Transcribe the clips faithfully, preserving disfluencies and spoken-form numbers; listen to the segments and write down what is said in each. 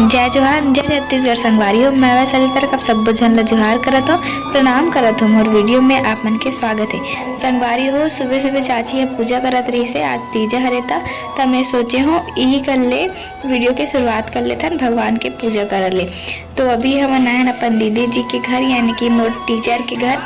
जय जोहार, जय छत्तीसगढ़ संगवारी हो। मैं वैशाली तरफ आप सब्बो झन ला जोहार करत हो, प्रणाम करत हो। मोर वीडियो में आप मन के स्वागत है। संगवारी हो, सुबह सुबह चाची ह पूजा करत रहिस हे, आज तीजा हरे त, त मैं सोचे हो यही कर ले वीडियो के शुरुआत कर लेथन भगवान के पूजा करे ले। तो अभी हमन आए हन अपन दीदी जी के घर, यानी कि मोर टीचर के घर।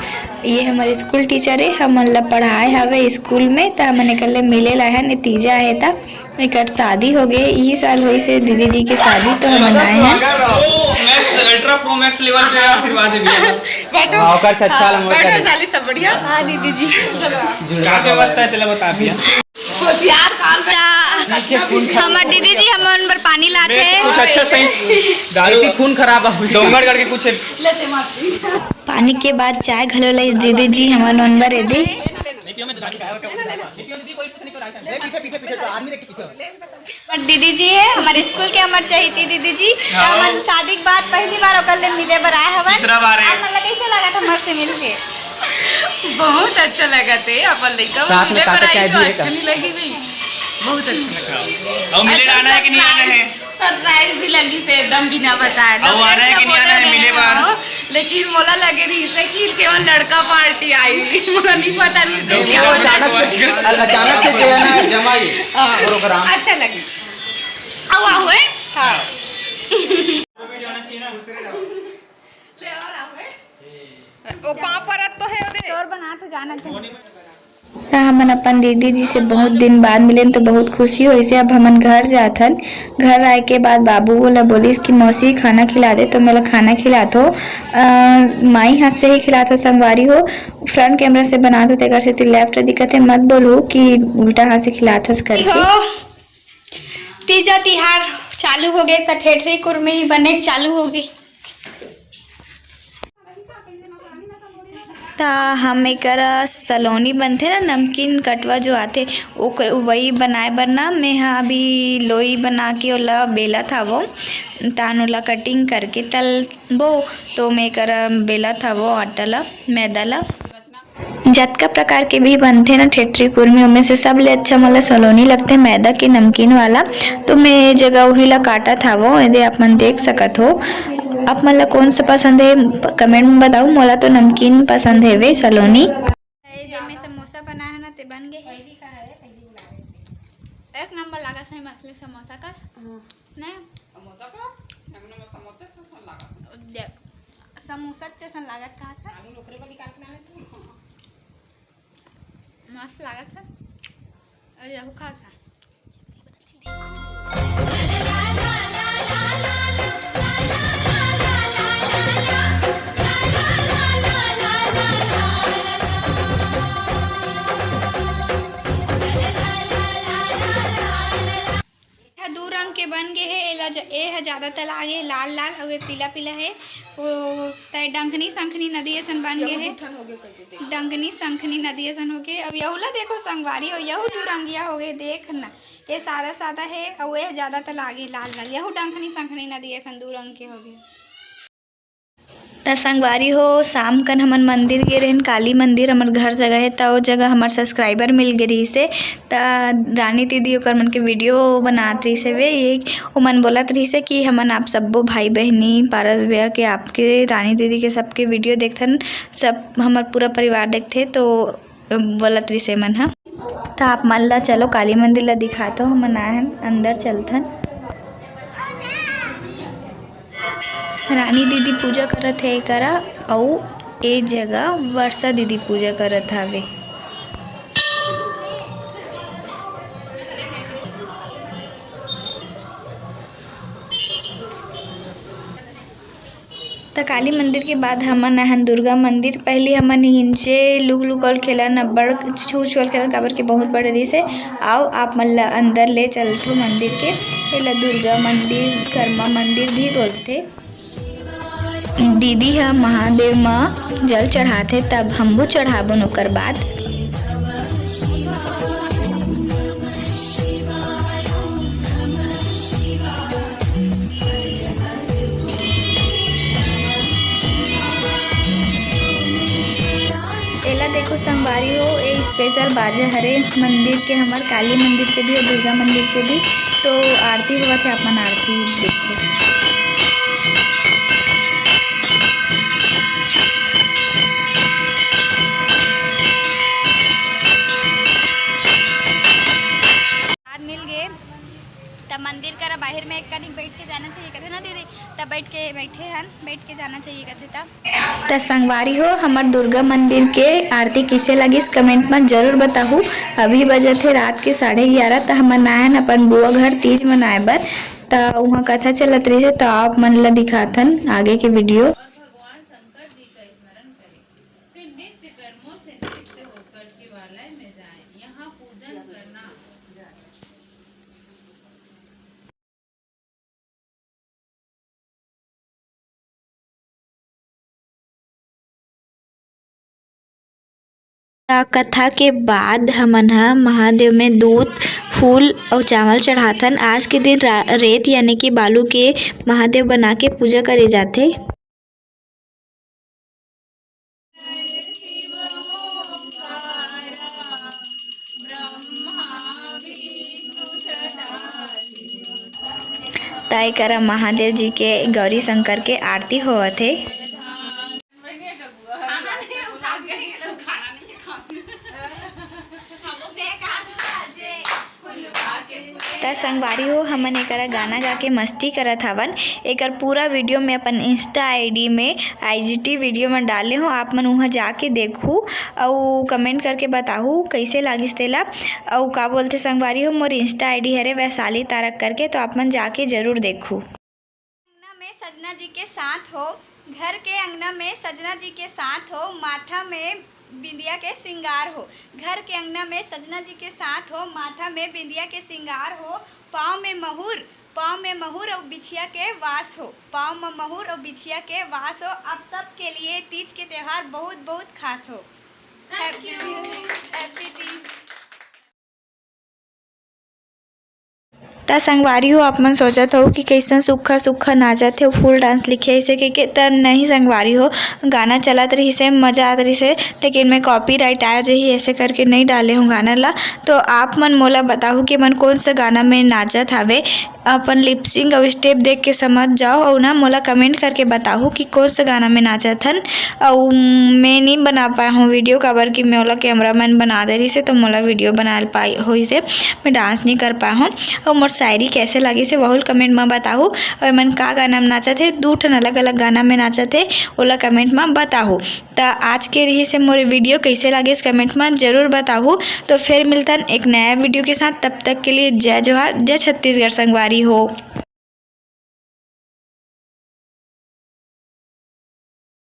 ये हमर स्कूल टीचर है, हमन ला पढ़ाए हवे स्कूल में, त हमन एकर ले मिले ला आए हन। ये तीजा है त एकर शादी हो गए, यही साल होइस हे दीदी जी के शादी, तो हमन आए हन। Pro Max, Ultra Pro Max level के आशीर्वाद है भैया। बैठो। हाँ, ओकर से अच्छा हाँ, वाला, ओकर बैठो से। साली, सब बढ़िया? हाँ दीदी जी। का व्यवस्था है, तेला बता दिया। होशियार काल में। हमर दीदी जी हमन बर पानी लात हे। कुछ अच्छा सही दारू की खून खराब है। डोंगरगढ़ के कुछ पानी के बाद चाय घलो लाइस दीदी जी हमन मन बर एदे। पीछे, पीछे, पीछे, तो आदमी देख के पीछे। हमर दीदी जी है, हमर स्कूल के हमर चहेती दीदी जी। हाँ। हमन शादी के बाद पहली बार ओकर ले मिले बर आए हवन। तीसरा बार है। आप मन ला कैसे लगा था हमर से मिल के? बहुत अच्छा लगा थे, अपन लइका मन साथ में मिले काका बर आई चाय तो भी है अच्छा का? नहीं लगी भाई, बहुत अच्छा लगा। और मिले ऐसा आना है कि नहीं आना है? Surprise भी लगी से एकदम बिना बताए ना। अब आना है कि नहीं आना है मिले बार? हाँ, लेकिन मोला लगे रहिस हे कि केवल लड़का पार्टी आई, मोला नहीं पता रहिस हे कि वो आप अचानक से, अचानक से चला ना जमाई हाँ। Program। अच्छा लगे। आओ, आओ, है? हाँ। ले और आओ, है? ओ पाँव परत तो है ओदे। तोर बना तो जाना था। त हमन अपन दीदी जी से बहुत दिन बाद मिलेन, तो बहुत खुशी होइस हे। अब हमन घर जाथन। घर आए के बाद बाबू ओला बोलिस कि मौसी खाना खिला दे, तो मोला खाना खिलात हो। अ, माई हाथ से ही खिलात हो संगवारी हो, front camera से बनात हो, तेकर सेती left दिखत हे। मत बोलू कि उल्टा हाथ से खिलात हस करके। हो, तीजा तिहार चालू हो गए, त ठेठरी कुरमी बने चालू हो गए। त हम एकर सलोनी बनथे ना, नमकीन कटवा जो आथे, ओकर, वही बनाए बर ना, मैं ह अभी लोई बना के ओला बेलत हवो, तान ओला cutting करके तलबो। तो मैं एकर बेलत हवो आटा ला, मैदा ला। जतका प्रकार के भी बनथे ना ठेठरी कुरमी, ओमे से सबले अच्छा मोला सलोनी लगथे मैदा के नमकीन वाला। तो मैं ये जगह उही ला काटत हवो, एदे आप मन देख सकत हो। आप मन ला कौन सा पसंद है, comment में बताओ। मोला तो नमकीन पसंद है वे सलोनी। ए, जे में समोसा बनाए हे ना, ते बन गए हे। एक नंबर लगा सही मछली समोसा का। हाँ। नहीं? समोसा का? एक नंबर समोसा जैसन लागत। देख, समोसा जैसन लागत कहा था। आलू ओकरे पर निकाल के लाने तू। मस्त लागत है। अरे, यहू खा था। एहा दू रंग के बन गे हे। एला ज-, ए ह जादा तला गे हे, लाल लाल, अउ ए पीला पीला हे। ओ, तय डंकनी संखनी नदी असन बन गे हे। डंकनी संखनी नदी असन होगे। अब यहू ला देखो संगवारी हो, यहू दू रंगिया होगे। देख न, ए सादा सादा हे, अउ ए ह जादा तला गे हे, लाल लाल। यहू डंकनी संखनी नदी असन दू रंग के होगे। त संगवारी हो, शाम कन हमन मंदिर गे रहेन, काली मंदिर, हमर घर जगह हे, त ओ जगह हमर subscriber मिल गे रहिस हे। त रानी दीदी ओकर मन के video बनात रहिस हे वे। ये ओमन बोलत रहिस हे कि हमन आप सब्बो भाई बहिनी, पारस भैया के, आपके, रानी दीदी के, सबके video देखथन, सब हमर पूरा परिवार देखथे। तो बोलत रहिस हे मन ह। त आप मन ला चलो काली मंदिर ला दिखाथो, हमन आए हन, अंदर चलथन। रानी दीदी पूजा करत हे एकरा, अउ ए जगह वर्षा दीदी पूजा करत हावे। त काली मंदिर के बाद हमन आहन दुर्गा मंदिर। पहिली हमन इहिंचे लुक लुक अउ खेलन, अब्बड़ छू छू अउ खेलन, काबर के बहुत बड़े रिहिस हे। आओ, आप मन ल अंदर ले चलथो मंदिर के। एला दुर्गा मंदिर, कर्मा मंदिर भी बोलथे। दीदी ह महादेव म जल चढ़ाथे, तब हमहू चढ़ाबोन ओकर बाद। एला देखो संगवारी हो, ए special बाजा हरे मंदिर के, हमर काली मंदिर के भी अउ दुर्गा मंदिर के भी। तो आरती होवत हे, आप मन आरती देखो। बैठ के, बैठे हन, बैठ के जाना चाहिए कथे तब। त संगवारी हो, हमर दुर्गा मंदिर के आरती किसे लगिस, comment म जरूर बताहू। अभी बजत हे रात के साढ़े ग्यारह, त हमन आयन अपन बुआ घर तीज मनाए बर। त उहाँ कथा चलत रहिसे, त आप मन ल दिखाथन आगे के video। और भगवान शंकर जी का स्मरण करें, फिर नित्य कर्मों से निवृत्त होकर शिवालय में जाएं। यहाँ पूजन करना। त कथा के बाद हमन ह महादेव में दूध, फूल अउ चावल चढ़ाथन। आज के दिन रा-, रेत यानी कि बालू के महादेव बना के पूजा करे जाथे। ताई करा महादेव जी के, गौरी शंकर के आरती होवत हे। त संगवारी हो, हमन एकरा गाना गा के मस्ती करत हवन। एकर पूरा video मैं अपन Insta ID में, I G T video में डाले हों, आप मन उहाँ जाके देखहू अउ comment करके बताहू कइसे लागिस तेला। अउ का बोलथे संगवारी हो, मोर Insta ID हरे वैशाली तारक करके, तो आप मन जाके जरूर देखहू। अंगना में सजना जी के साथ हो, घर के अंगना में सजना जी के साथ हो, माथा में बिंदिया के सिंगार हो। घर के अंगना में सजना जी के साथ हो, माथा में बिंदिया के सिंगार हो, पाँव में महुर, पाँव में महुर अउ बिछिया के वास हो, पाँव में महुर अउ बिछिया के वास हो। आप सब के लिए तीज के त्योहार बहुत बहुत खास हो। Thank you। Happy तीज। त संगवारी हो, आप मन सोचत हो कि कइसन सुक्खा सुक्खा नाचत हे, full dance लिखे हे अइसे कहिके। त नहीं संगवारी हो, गाना चलत रहिसे, मजा आत रहिसे, लेकिन मैं copyright आ जाही अइसे करके नहीं डाले हों गाना ला। तो आप मन मोला बताहू कि मन कौन सा गाना में नाचत हावे, अपन lip sync अउ step देख के समझ जाओ, अउ ना मोला comment करके बताहू कि कौन सा गाना में नाचत हन। अउ मैं नहीं बना पाए हों video, काबर कि मोला cameraman बना दे रहिसे, तो मोला video बनाए ल पाई होइसे, मैं dance नहीं कर पाए हों। अउ मोर शायरी कैसे लागिसे, वहू ल comment म बताहू। अउ एमन का गाना में नाचत हे, दू ठन अलग-अलग गाना में नाचत हे, ओला comment म बताहू। त आज के रहिसे मोर video, कैसे लागिस comment म जरूर बताहू। तो फिर मिलतन एक नया video के साथ, तब तक के लिए जय जोहार, जय छत्तीसगढ़ संगवारी हो।